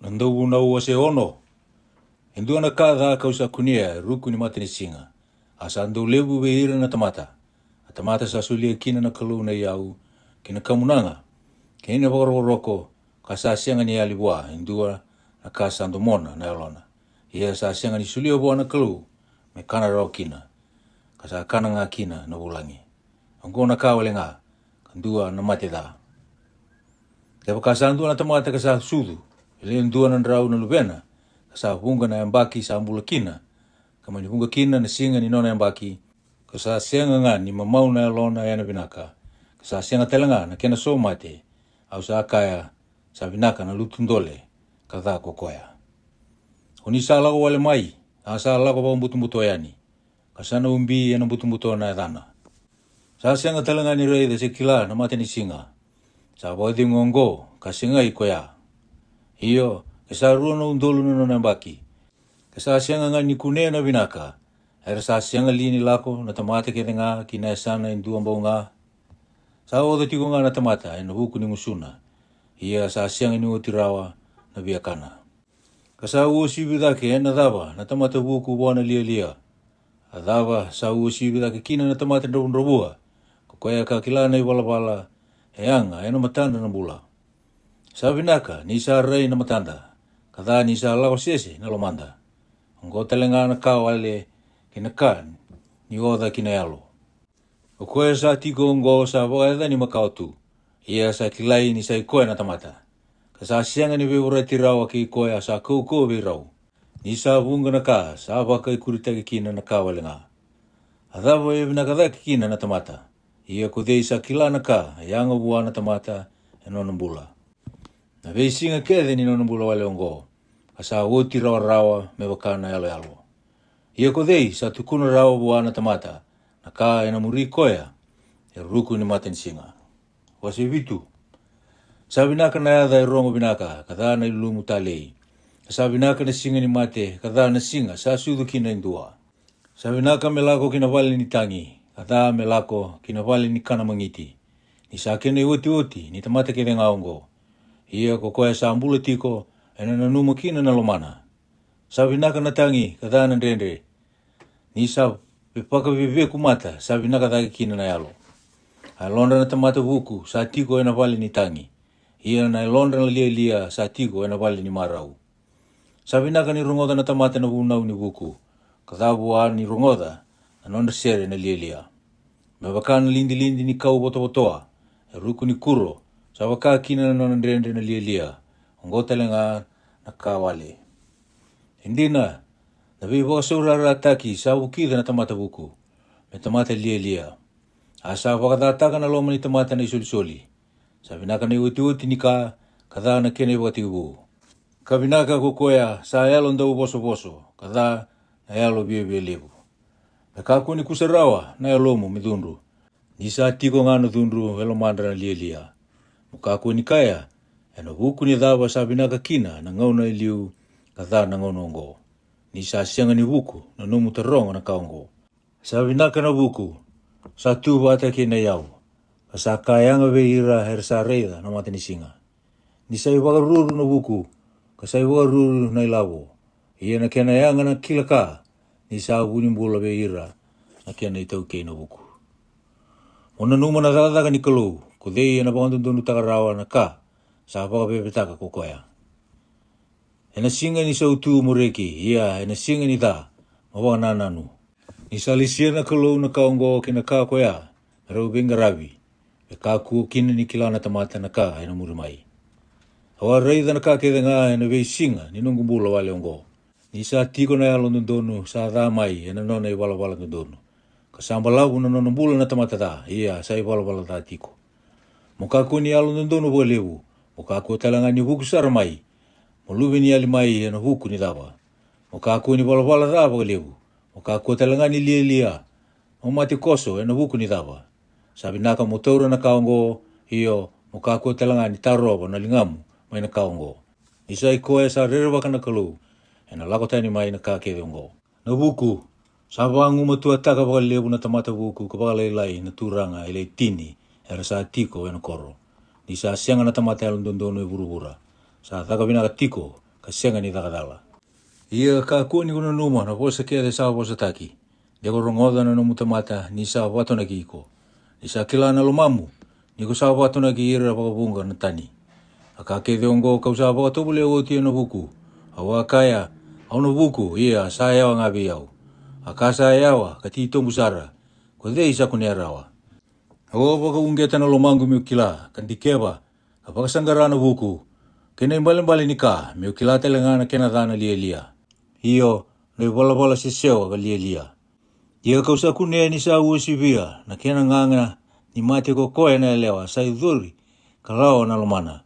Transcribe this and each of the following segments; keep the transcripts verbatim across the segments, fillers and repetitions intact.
Na Dauvunau wase ono. E dua na ka ca ka'u sa kunea e ruku ni matanisiga, a sa dau levu vei ira na tamata. A tamata sa solia kina na Kalou na iyau, kei na kamunaga, kei na vakarokoroko, ka sa sega ni yali vua e dua na ka sa domona na yalona. Ia sa sega ni solia vua na Kalou me kana rawa kina, ka sa kana ga kina na vulagi. Oqo na ka wale ga, ka dua na mate ca. Kevaka sa dua na tamata ka sa sucu e le dua na drau na luvena, ka sa vuqa na yabaki sa bula kina, ka mani vuqa kina na siga ni nona yabaki, ka sa sega ga ni mamau na yalona ena vinaka, ka sa sega tale ga na kena so mate, au sa kaya, sa vinaka na lutu dole, ka ca ko koya. O ni sa lako wale mai, a sa lako vakabutobuto yani, ka sa na ubi ena butobuto na yacana. Sa sega tale ga ni raica se kila na matanisiga. Sa vakacegu oqo ka segai koya. Io, ke sa rua na udolu na nona yabaki, ke sa sega ga ni kunea na vinaka, era sa sega li ni lako na tamata kece ga ki na yasana e dua bau ga? Sa oca tiko ga na tamata ena vuku ni gusuna, ia sa sega ni oti rawa na viakana. Ka sa uasivi cake ena cava na tamata vuku vua na lialia? A cava sa uasivi cake kina na tamata dravudravua, ko koya ka kila na ivalavala e yaga ena matadra na bula? Sa vinaka ni sa rai na matada, ka ca ni sa lako sese na lomada. Oqo tale ga na ka wale kei na ka ni oca ki na yalo. O koya sa tiko oqo sa vakayacani makawa tu, ia sa kilai ni sa i koya na tamata, ka sa sega ni veivorati rawa kei koya sa kaukauwa vei rau. Ni sa vuqa na ka sa vakaikuritaki kina na ka wale ga. A cava e vinaka cake kina na tamata? Ia ko cei sa kila na ka e yaga vua na tamata e nona bula? Na veisiga kece ni nona bula wale oqo, ka sa oti rawarawa me vaka na yaloyalo. Ia ko cei sa tukuna rawa vua na tamata na ka ena muri koya e ruku ni matanisiga? Wase vitu. Sa vinaka na yaca e rogo vinaka, ka ca na ilumu talei. Ka sa vinaka na siga ni mate, ka ca na siga sa sucu kina e dua. Sa vinaka me lako ki na vale ni tagi, ka ca me lako ki na vale ni kana magiti. Ni sa kena iotioti ni tamata kece ga oqo. Ia ko koya sa bula tiko ena nanuma kina na lomana. Sa vinaka na tagi, ka ca na dredre. Ni sa vevakaveveku mata, sa vinaka cake kina na yalo. A yalodra na tamata vuku sa tiko ena vale ni tagi. Ia na yalodra na lialia sa tiko ena vale ni marau. Sa vinaka ni rogoca na tamata na vunau ni vuku, ka ca vua ni rogoca na nodra sere na lialia. Me vaka na lidilidi ni kau votovotoa e ruku ni kuro, sa vaka kina na nona dredre na lialia. Oqo tale ga na ka wale. E dina, na veivakasaurarataki sa vukica na tamata vuku me tamata lialia. A sa vakacataka na loma ni tamata na isolisoli. Sa vinaka na iotioti ni ka, ka ca na kena ivakatekivu. Ka vinaka ko koya sa yalo dauvosovoso, ka ca na yalo viavialevu. Me kakua ni kusarawa na yalomu me cudru, ni sa tiko ga na cudru e lomadra na lialia. Mo kakua ni kaya, ena vuku ni cava sa vinaka kina na gauna e liu, ka ca na gauna oqo. Ni sa sega ni vuku na nomu taroga na ka oqo. Sa vinaka na vuku sa tu vata kei na iyau, ka sa ka yaga vei ira era sa raica na matanisiga. Ni sa ivakaruru na vuku, ka sa ivakaruru na ilavo. Ia na kena yaga na kila ka, ni sa vu ni bula vei ira na kena itaukei na vuku. Mo nanuma na cakacaka ni Kalou, ko cei ena vakadodonutaka rawa na ka sa vakavevetaka ko koya? Ena siga ni sautu mo reki, ia ena siga ni ca mo vakanananu. Ni sa lesia na Kalou na ka oqo kei na ka koya, me rau veiqaravi, me kakua kina ni kila na tamata na ka ena muri mai. Au a raica na ka kece ga ena veisiga ni noqu bula wale oqo. Ni sa tiko na yalododonu sa ca mai ena nona ivalavala dodonu, ka sa balavu na nona bula na tamata ca, ia sa ivalavala ca tiko. Mo kakua ni yalododonu vakalevu, mo kakua tale ga ni vuku sara mai. Mo luve ni yali mai ena vuku ni cava? Mo kakua ni valavala ca vakalevu, mo kakua tale ga ni lialia. Mo mate koso ena vuku ni cava? Sa vinaka mo taura na ka oqo, io, mo kakua tale ga ni tarova na ligamu mai na ka oqo. Ni sa i koya sa rerevaka na Kalou, ena lako tani mai na ka kece oqo. Na vuku, sa vagumatuataka vakalevu na tamata vuku ka vakalailai na turaga e le tini era sa tiko ena koro. Ni sa sega na tamata yalododonu e vuravura, sa caka vinaka tiko ka sega ni caka cala. Ia kakua ni ko nanuma na vosa kece sa vosataki, de ko rogoca na nomu tamata ni sa vatonaki iko, ni sa kila na lomamu, ni ko sa vatonaki ira vakavuqa na tani. A ka kece oqo ka'u sa vakatovolea oti e na vuku, au a kaya, au na vuku, ia sa yawa ga vei au. A ka sa yawa ka titobu sara, ko cei sa kunea rawa? Au a vakauqeta na lomaqu me'u kila, ka dikeva, ka vakasaqara na vuku, kei na ibalebale ni ka, me'u kila tale ga na kena ca na lialia, io, na ivalavala sesewa ka lialia. Ia ka'u sa kunea ni sa uasivia na kena gaga ni mate ko koya na yalewa sa icori ka lawa na lomana,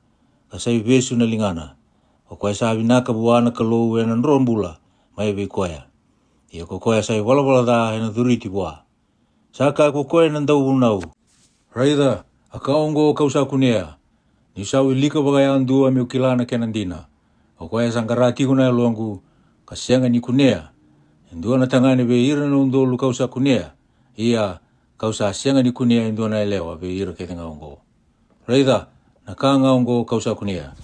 ka sa ivesu na ligana. O koya sa vinaka vua na Kalou e na dro bula mai vei koya. Ia ko koya sa ivalavala ca e na coriti vua. Sa kaya ko koya na dauvunau, raica, a ka oqo ka'u sa kunea, ni'u sa wilika vakayadua me'u kila na kena dina. O koya sa qara tiko na yaloqu, ka sega ni kunea e dua na tagane vei ira na udolu ka'u sa kunea, ia, ka'u sa sega ni kunea e dua na yalewa vei ira kece ga oqo. Raica, na ka ga oqo ka'u sa kunea,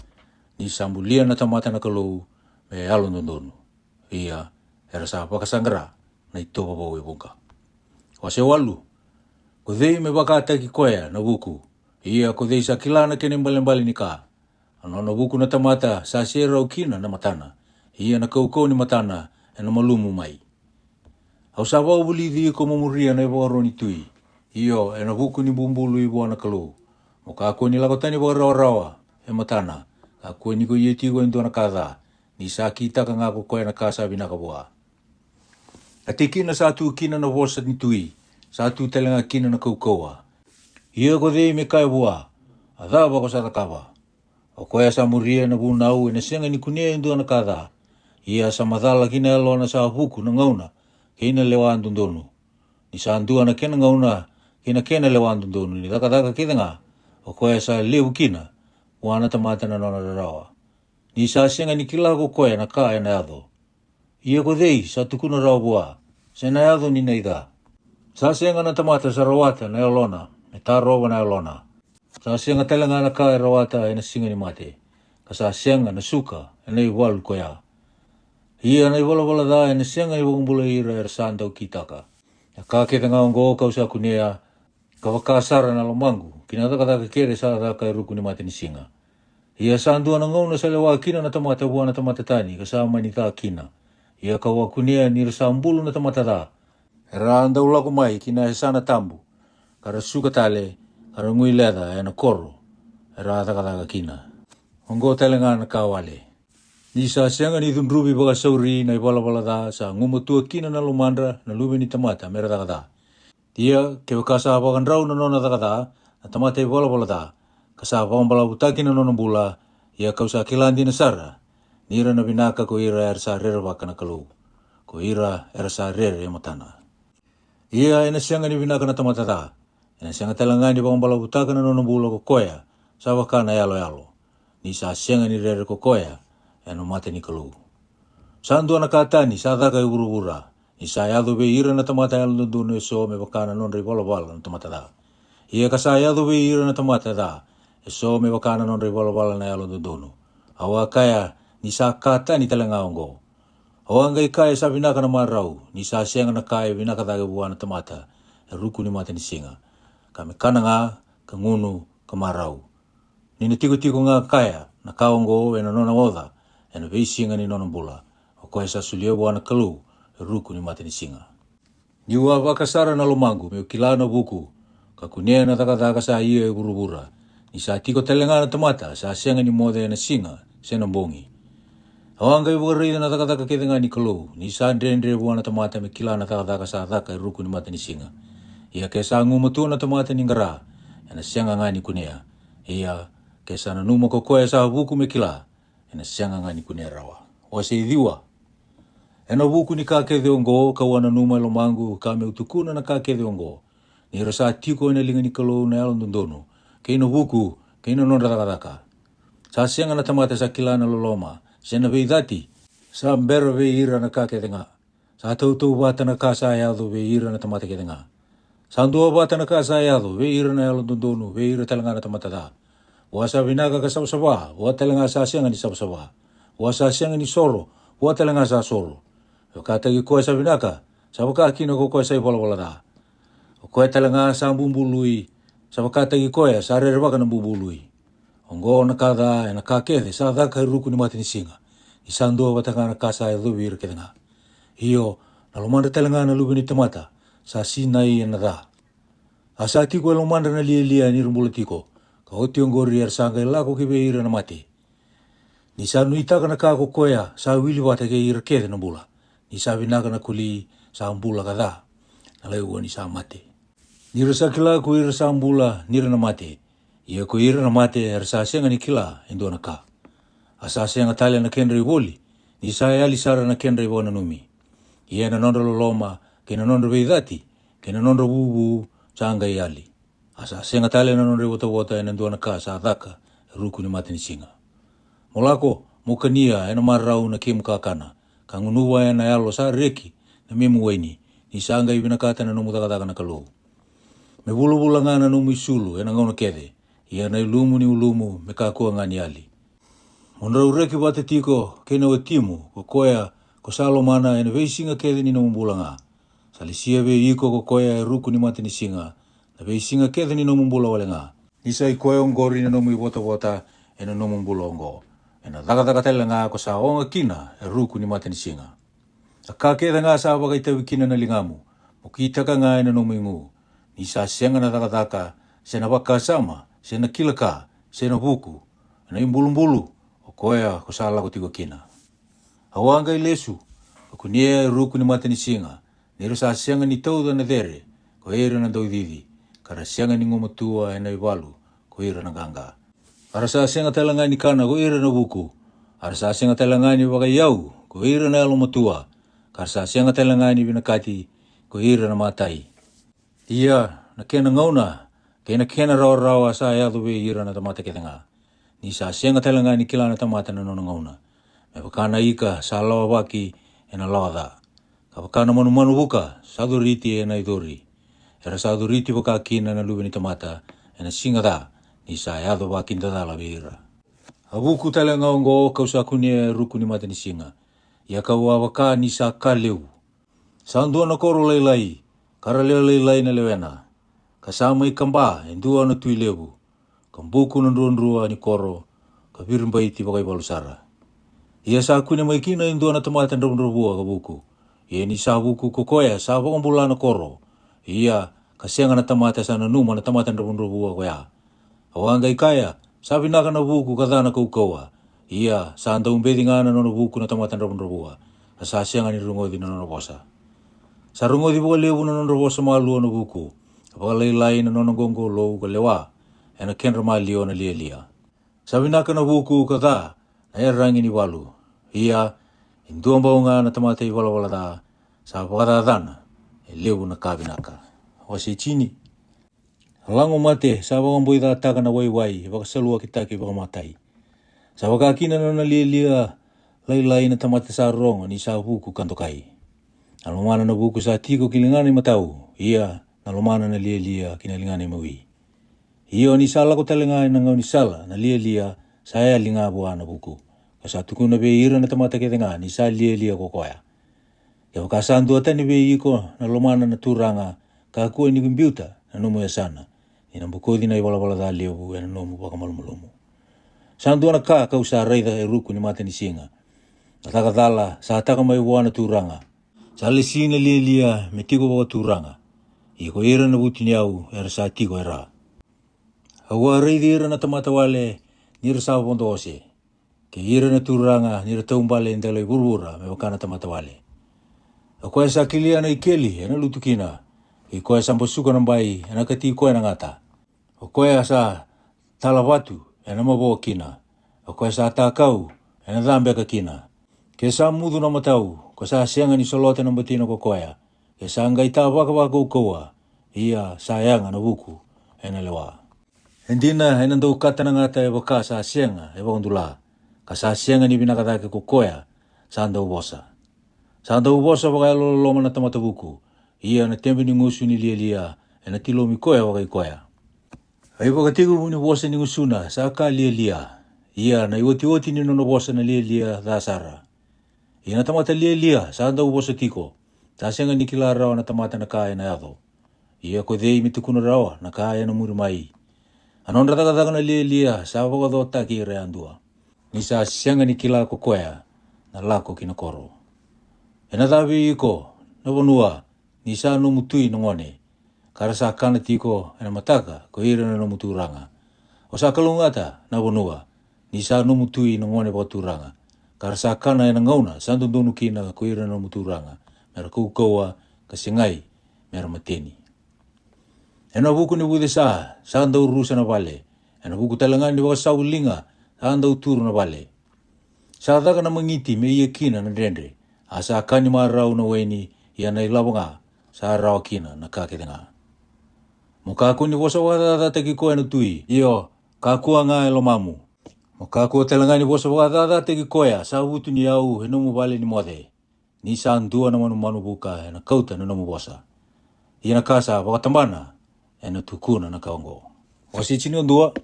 ni sa bulia na tamata na Kalou me yalododonu, ia, era sa vakasaqara na itovo vou e vuqa. Wase walu. Ko cei me vakataki koya na vuku? Ia ko cei sa kila na kena ibalebale ni ka? A nona vuku na tamata sa serau kina na matana, ia na kaukau ni matana e na malumu mai. Au sa vakavulici iko mo muria na ivakaro ni tui, io, e na vuku ni bubului vua na Kalou, mo kakua ni lako tani vakarawarawa e matana, kakua ni ko ia tiko e dua na ka ca, ni sa kitaka ga ko koya na ka sa vinaka vua. A tikina sa tu kina na vosa ni tui, sa tu tale ga kina na kaukauwa. Ia ko cei me kaya vua, a cava ko sa cakava? O koya sa muria na vunau e na sega ni kunea e dua na ka ca, ia sa macala ki na yalona sa vuku na gauna kei na lewa dodonu. Ni sa dua na kena gauna kei na kena lewa dodonu ni cakacaka kece ga, o koya sa levu kina vua na tamata na nona rarawa. Ni sa sega ni kila ko koya na ka e na yaco. Ia ko cei sa tukuna rawa vua, se na yaco ni nai ca? Sa sega na tamata sa rawata na yalona me tarova na yalona. Sa sega tale ga na ka e rawata e na siga ni mate, ka sa sega na suka e na ivalu koya. Ia na ivalavala ca e na sega ni vakabulai ira era sa dau kitaka. A ka kece ga oqo ka'u sa kunea, ka vaka sara na lomaqu ki na cakacaka kece sa caka e ruku ni mata ni siga. Ia sa dua na gauna sa lewa kina na tamata vua na tamata tani ka sa mani ca kina. Ia ka'u a kunea ni ra sa bulu na tamata ca, era a dau lako mai ki na yasana tabu, ka ra suka tale, ka ra guileca e na koro era a cakacaka kina. Oqo tale ga na ka wale. Ni sa sega ni cudruvi vakasauri na ivalavala ca, sa gumatua kina na lomadra na luve ni tamata me ra caka ca. Ia kevaka sa vakadrau na nona caka ca na tamata ivalavala ca, ka sa vakabalavutaki na nona bula, ia ka'u sa kila dina sara ni ra na vinaka ko ira era sa rerevaka na Kalou, ko ira era sa rere e matana. Ia e na sega ni vinaka na tamata ca, e na sega tale ga ni vakabalavutaka na nona bula ko koya sa vaka na yaloyalo, ni sa sega ni rere ko koya e na mata ni Kalou. Sa dua na ka tani sa caka e vuravura, ni sa yaco vei ira na tamata yalododonu eso me vaka na nodra ivalavala na tamata ca. Ia ka sa yaco vei ira na tamata ca eso me vaka na nodra ivalavala na yalododonu. Au a kaya, ni sa ka tani tale ga oqo. Au a qai kaya, sa vinaka na marau, ni sa sega na ka e vinaka cake vua na tamata e ruku ni mata ni siga, ka me kana ga, ka gunu, ka marau. Ni na tikotiko ga kaya na ka oqo e na nona oca e na veisiga ni nona bula, o koya sa solia vua na Kalou e ruku ni mata ni siga. Ni'u a vakasara na lomaqu me'u kila na vuku, ka kunea na cakacaka sa ia e vuravura, ni sa tiko tale ga na tamata sa sega ni moce e na siga se na bogi. Au a qai vakaraica na cakacaka kece ga ni Kalou, ni sa dredre vua na tamata me kila na cakacaka sa caka e ruku ni mata ni siga. Ia ke sa gumatua na tamata ni qara, e na sega ga ni kunea. Ia ke sa nanuma ko koya sa vuku me kila, e na sega ga ni kunea rawa. Wase ciwa. E na vuku ni ka kece oqo ka'u a nanuma e lomaqu ka me'u tukuna na ka kece oqo, ni ra sa tiko e na liga ni Kalou na yalododonu, kei na vuku, kei na nodra cakacaka. Sa sega na tamata sa kila na loloma se na veicati, sa bera vei ira na ka kece ga. Sa tautauvata na ka sa yaco vei ira na tamata kece ga. Sa duavata na ka sa yaco vei ira na yalododonu vei ira tale ga na tamata ca. Vua sa vinaka ka savasava, vua tale ga sa sega ni savasava. Vua sa sega ni soro, vua tale ga sa soro. Vakataki koya sa vinaka, sa vaka kina ko koya sa ivalavala ca. O koya tale ga sa bubului, sa vakataki koya sa rerevaka na bubului. Oqo na ka ca ena ka kece sa caka e ruku ni mata ni siga, ni sa dua vata ga na ka sa yacovi ira kece ga. Io, na lomadra tale ga na luve ni tamata sa sinai ena ca. A sa tiko e lomadra na lialia ni ra bula tiko, ka oti oqori era sa qai lako ki vei ira na mate. Ni sa nuitaka na ka ko koya sa wili vata kei ira kece na bula, ni sa vinaka na koli sa bula ka ca na laiua ni sa mate. Ni ra sa kila ko ira sa bula ni ra na mate, ia ko ira na mate era sa sega ni kila e dua na ka. A sa sega tale na kedra ivoli, ni sa yali sara na kedra ivakananumi. Ia na nodra loloma, kei na nodra veicati, kei na nodra vuvu, sa qai yali. A sa sega tale na nodra ivotavota ena dua na ka sa caka e ruku ni mata ni siga. Mo lako, mo kania ena marau na kemu kakana, ka gunuva ena yalo sa reki na memu waini, ni sa qai vinakata na nomu cakacaka na Kalou. Me vulavula ga na nomu isulu ena gauna kece, ia na ilumu ni ulumu me kakua ga ni yali. Mo drau reki vata tiko kei na watimu, ko koya ko sa lomana ena veisiga kece ni nomu bula ga. Sa lesia vei iko ko koya e ruku ni mata ni siga, na veisiga kece ni nomu bula wale ga. Ni sa i koya oqori na nomu ivotavota ena nomu bula oqo, ena cakacaka tale ga ko sa oga kina e ruku ni mata ni siga. A ka kece ga sa vakaitavi kina na ligamu, mo kitaka ga ena nomu igu. Ni sa sega na cakacaka, se na vakasama, se na kila ka, se na vuku, na ibulubulu, o koya ko sa lako tiko kina. Au a qai lesu, ka kunia e ruku ni mata ni siga, ni ra sa sega ni tauca na cere ko ira na daucici, ka ra sega ni gumatua ena ivalu ko ira na qaqa. A ra sa sega tale ga ni kana ko ira na vuku, a ra sa sega tale ga ni vakaiyau ko ira na yalomatua, ka ra sa sega tale ga ni vinakati ko ira na matai. Ia na kena gauna kei na kena rawarawa sa yaco vei ira na tamata kece ga, ni sa sega tale ga ni kila na tamata na nona gauna. Me vaka na ika sa lawavaki ena lawa ca, ka vaka na manumanu vuka sa coriti ena icori, era sa coriti vaka kina na luve ni tamata ena siga ca, ni sa yaco vakidacala vei ira. A vuku tale ga oqo ka'u sa kunea e ruku ni mata ni siga, ia ka'u a vaka ni sa ka levu. Sa dua na koro lailai, ka ra lewe lailai na lewena, ka sa mai kaba e dua na tui levu, ka buku na druadrua ni koro, ka viribaiti vakaivalu sara. Ia sa kune mai kina e dua na tamata dravudravua ka vuku. Ia ni sa vuku ko koya sa vakabula na koro. Ia ka sega na tamata sa nanuma na tamata dravudravua koya. Au a qai kaya, sa vinaka na vuku ka ca na kaukauwa. Ia sa dau beci ga na nona vuku na tamata dravudravua, ka sa sega ni rogoci na nona vosa. Sa rogoci vakalevu na nodra vosa malua na vuku, ka vakalailai na nona qoqolou ka lewa ena kedra maliwa na lialia. Sa vinaka na vuku ka ca na iyaragi ni valu. Ia e dua bau ga na tamata ivalavala ca sa vakacacana e levu na ka vinaka. Wase tini. A lago mate sa vakaboicataka na waiwai e vakasaluwakitaki vakamatai. Sa vaka kina na nona lialia lailai na tamata sa rogo ni sa vuku ka dokai. Na lomana na vuku sa tiko ki ligana imatau, ia na lomana na lialia ki na ligana imawi. Ia ni sa lako tale ga ena gaunisala na lialia, sa yali ga vua na vuku, ka sa tukuna vei ira na tamata kece ga ni sa lialia ko koya. Kevaka sa dua tani vei iko na lomana na Turaga, kakua ni biuta na nomu yasana, ni na bokoci na ivalavala ca levu ena nomu vakamalumalumu. Sa dua na ka ka'u sa raica e ruku ni mata ni siga. Na caka cala sa taka mai vua na Turaga. Sa lesi na lialia me tiko vakaturaga. Ia ko ira na vutuniyau era sa tiko e ra. Au a raici ira na tamata wale ni ra sa vodo ose, kei ira na turaga ni ra taubale e dela i vuravura me vaka na tamata wale. O koya sa kelia na ikeli ena lutu kina, kei koya sa basuka na bai ena kati koya na gata. O koya sa tala vatu ena mavoa kina, o koya sa takau ena ca beka kina. Ke sa mucu na matau, ko sa sega ni solota na batina ko koya, ke sa qai tavaka vakaukauwa, ia sa yaga na vuku ena lewa. E dina ena dau kata na gata e vaka sa sega e vakadula, ka sa sega ni vinaka cake ko koya sa dau vosa. Sa dau vosa vakayalololoma na tamata vuku, ia na tebe ni gusu ni lialia ena tilomi koya vakai koya. A ivakatekivu ni vosa ni gusuna sa ka lialia, Ia na iotioti ni nona vosa na lialia ca sara. Ia na tamata lialia sa dau vosa tiko, sa sega ni kila rawa na tamata na ka ena yaco. Ia ko cei me tukuna rawa na ka ena muri mai? A nodra cakacaka na lialia sa vakacotaki ira yadua, ni sa sega ni kila ko koya na lako ki na koro. Ena ca vei iko, na vanua, ni sa nomu tui na gone, ka ra sa kana tiko ena mataka ko ira na nomu turaga? O sa kalougata, na vanua, ni sa nomu tui na gone vakaturaga, ka ra sa kana ena gauna sa dodonu kina ko ira na nomu turaga, me ra kaukauwa ka segai me ra mateni. Ena vuku ni vucesa sa dau rusa na vale, ena vuku talega ni vakasavu liga sa dau turu na vale. Sa caka na magiti me ia kina na dredre, a sa ka ni marau na waini, ia na ilavo ga sa rawa kina na ka kece ga. Mo kakua ni vosa vakacacataki koya na tui, io, kakua ga e lomamu. Mo kakua talega ni vosa vakacacataki koya sa vutuniyau e nomu vale ni moce. Ni sa dua na manumanu vuka ena kauta na nomu vosa, ia na ka sa vakatabana ena tukuna na ka oqo. Wase tinikarua.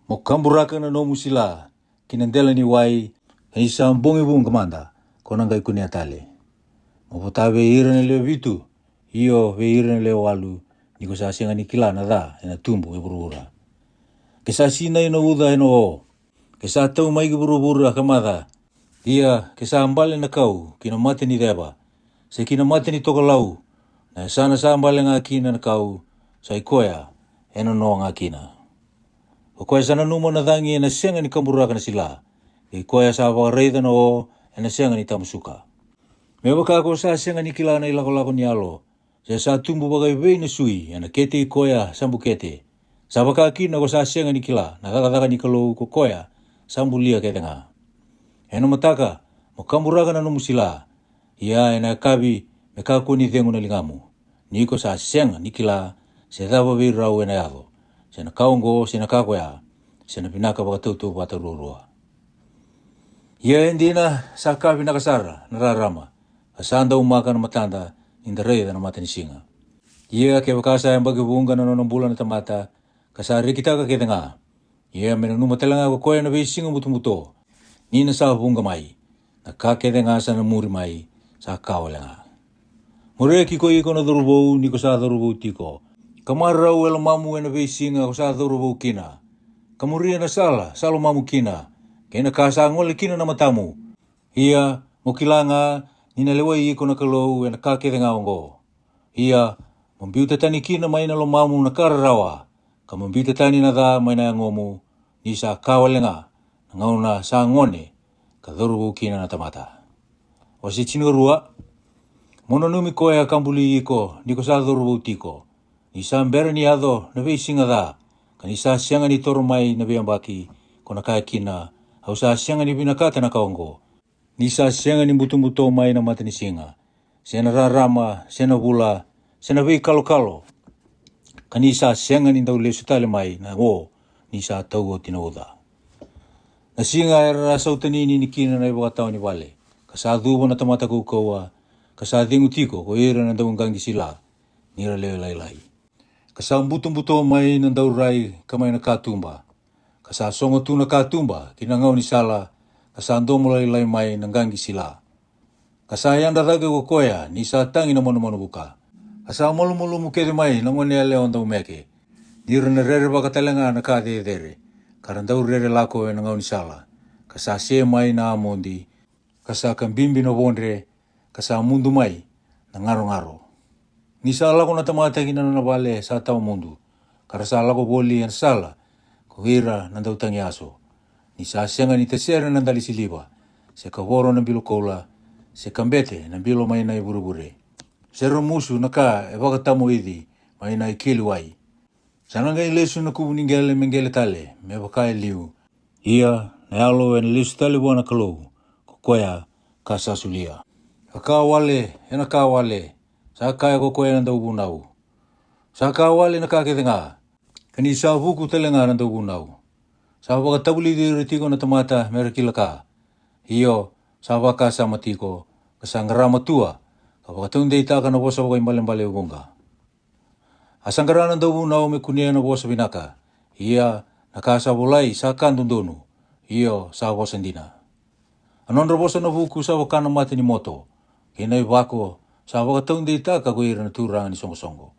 Mo kaburaka na nomu sila ki na dela ni wai, ka ni sa bogi vuqa mada ko na qai kunea tale. Mo vota vei ira na lewe vitu, io, vei ira na lewe walu, ni ko sa sega ni kila na ca ena tubu e vuravura. Ke sa sinai na uca ena o, ke sa tau mai ki vuravura ka maca, ia ke sa bale na kau ki na mata ni ceva, se ki na mata ni tokalau, na yasana sa bale ga kina na kau, sa i koya ena no ga kina. O koya sa nanuma na cagi ena sega ni kaburaka na sila, kei koya sa vakaraica na o ena sega ni tamusuka. Me vaka ko sa sega ni kila na ilakolako ni yalo, se sa tubu vakaivei na sui ena kete i koya sa bukete, sa vaka kina ko sa sega ni kila na cakacaka ni Kalou ko koya sa bulia kece ga. Ena mataka, mo kaburaka na nomu sila, ia ena yakavi, me kakua ni cegu na ligamu, ni ko sa sega ni kila se cava vei rau ena yaco, se na ka oqo se na ka koya, se na vinaka vakatautauvata ruarua. Ia e dina sa ka vinaka sara na rarama, ka sa daumaka na matada ni da raica na matanisiga. Ia kevaka sa yabaki vuqa na nona bula na tamata, ka sa rekitaka kece ga, ia me nanuma tale ga ko koya na veisiga butobuto, ni na sa vuqa mai, na ka kece ga sa na muri mai, sa ka wale ga. Mo reki ko iko na cauravou ni ko sa cauravou tiko, ka marau e lomamu ena veisiga ko sa cauravou kina, ka muria na sala sa lomamu kina, kei na ka sa gole kina na matamu. Ia mo kila ga ni na lewai iko na Kalou ena ka kece ga oqo. Ia mo biuta tani kina mai na lomamu na ka rarawa, ka mo biuta tani na ca mai na yagomu, ni sa ka wale ga na gauna sa gone ka cauravou kina na tamata. Wase tinikarua. Mo nanumi koya ka buli iko ni ko sa cauravou tiko, ni sa bera ni yaco na veisiga ca, ka ni sa sega ni toro mai na veiyabaki, ko na kaya kina, au sa sega ni vinakata na ka oqo, ni sa sega ni butobuto mai na matanisiga, se na rarama, se na vula, se na veikalokalo, ka ni sa sega ni dau lesu tale mai na o, ni sa tau oti na uca. Na siga era sa sautanini kina na ivakatawa ni vale, ka sa cuva na tamata kaukauwa, ka sa cegu tiko ko ira na dauqaqi sila, ni ra lewe lailai, ka sa butobuto mai na daurai ka mai na katuba, ka sa sogo tu na katuba ki na gaunisala, ka sa domo lailai mai na qaqi sila, ka sa yadra cake ko koya ni sa tagi na manumanu vuka, ka sa malumalumu kece mai na gone yalewa daumeke, ni ra na rerevaka tale ga na ka cecere, ka ra dau rere lako ena gaunisala, ka sa se mai na amodi, ka sa kabibi na vodre, ka sa mudu mai na garogaro. Ni sa lako na tamata ki na nona vale sa tawa mudu, ka ra sa lako voli ena sala ko ira na dautagi aso. Ni sa sega ni tasere na dali siliva, se kavoro na bilo koula, se kabete na bilo mai na ivurevure, se ramusu na ka e vakatamoici mai na ikeli wai. Sa na qai lesu na kuvu ni qele me qele tale me vaka e liu. Ia na yalo ena lesu tale vua na Kalou, ko koya ka sa solia. A ka wale, ena ka wale, sa kaya ko koya na dauvunau. Sa ka wale na ka kece ga, ka ni sa vuku tale ga na dauvunau. Sa vakatavulici ira tiko na tamata me ra kila ka. Io, sa vakasama tiko, ka sa qaramatua, ka vakataudeitaka na vosa vakaibalebale e vuqa. A sa qara na dauvunau me kunea na vosa vinaka. Ia na ka sa volai sa ka dodonu. io, sa vosa dina. A nodra vosa na vuku sa vaka na mate ni moto, kei na ivako sa vakataudeitaka ko ira na turaga ni soqosoqo.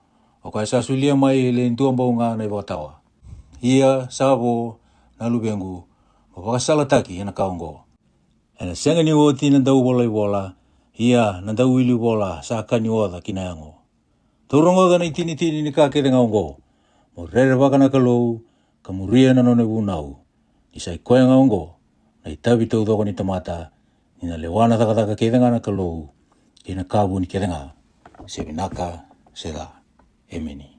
O koya sa solia mai e le dua bau ga na ivakatawa. Ia sa vo, na luvequ, mo vakasalataki e na ka oqo. Ena sega ni oti na dauvolaivola, ia na dauwilivola sa ka ni oca ki na yago. Dou rogoca na itinitini ni ka kece ga oqo, mo rerevaka na Kalou, ka muria na nona vunau. Ni sa i koya ga oqo na itavi taucoko ni tamata, ni na lewa na cakacaka kece ga na Kalou, kei na ka vuni kece ga, se vinaka se ca. Emeni.